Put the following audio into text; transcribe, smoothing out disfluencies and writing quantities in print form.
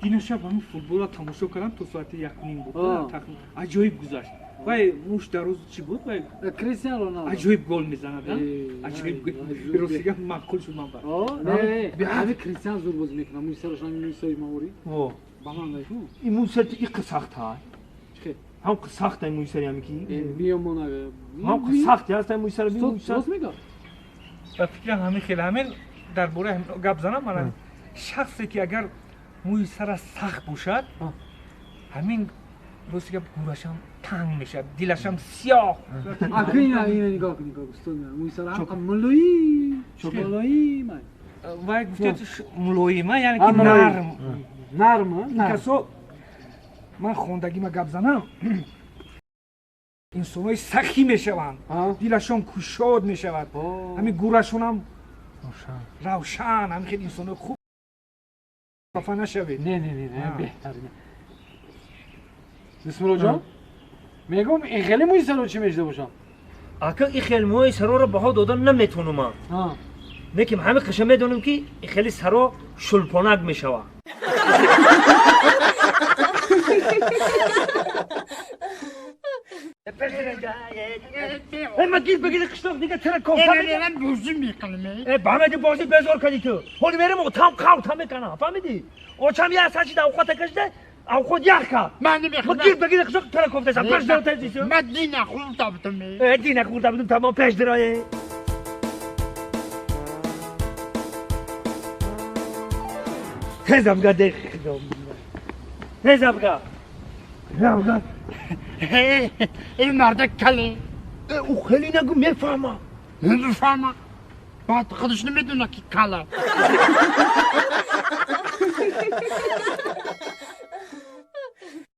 Дина шаб ҳамин футболро тамошо кардам, то соати 1:30 буд. Аҷоиб гузашт. Вай муш дар рӯз чӣ буд? Вай Кристиан Роналдо аҷоиб гол мезанад. Аҷоиб, рости гап, маъқул шуд ман ба. Не, ҳами Кристиан зур бозӣ мекунад. Мӯи сараш ҳами мӯи сари маворӣ. Баланд ку. Ин мӯи сари иқ сахт ҳай. Ҳам сахт ай мӯи сари ҳами ки. Биё мона. Ҳам сахт ҳаст ай мӯи сари. Мӯи сар. Рост мега? Ба фикрам ҳамин хел ҳамин дар бораи гап занам, мана шахсе ки агар мӯи сара сахт бошад, ҳамин рости гап гӯрашам танг мешавад, дилашам сиёҳ. Ака, ина нигоҳ кун, нигоҳ, устод, мӯи сара ҳам мулоим, мулоим. Вай гуфтед мулоима, яъне ки нарм. Нарм. Касо ман хондагима гап занам, инсонҳои сахӣ мешаванд, дилашон кушод мешавад, ҳамин гӯрашонам равшан, ҳамин хел инсонҳои хуб. Хафа нашавед. Не, не, не, беҳтар. Бисмиллоҷон, мегӯм, ин хеле мӯи саро чӣ мешуда бошам? Ака, ин хел мӯи сароро баҳо додан наметавонам ман, лекин ҳамин қиша медонам, ки ин хели саро шулпонак мешавад. Ма гир бигири қишлоқ дига тара кофта. Ман бозӣ мекунам. Бамеди, бозӣ безор кардӣ ту. Ҳоли мерем, там қавта мекана, фаҳмидӣ? Очам я сачида авқота кашида, авқот ях кард. Ман намехӯрам. Гир бигири қишлоқ, тара кофтасам пеш даро тезису. Ман дина хӯрда будам. Дина хӯрда будум, тамом, пеш дарое. Тез абга, тез абга, абга. Ин марда кале. Ӯ хеле нагу, мефаҳмам. Намефаҳма, баъд худаш намедона, ки кала.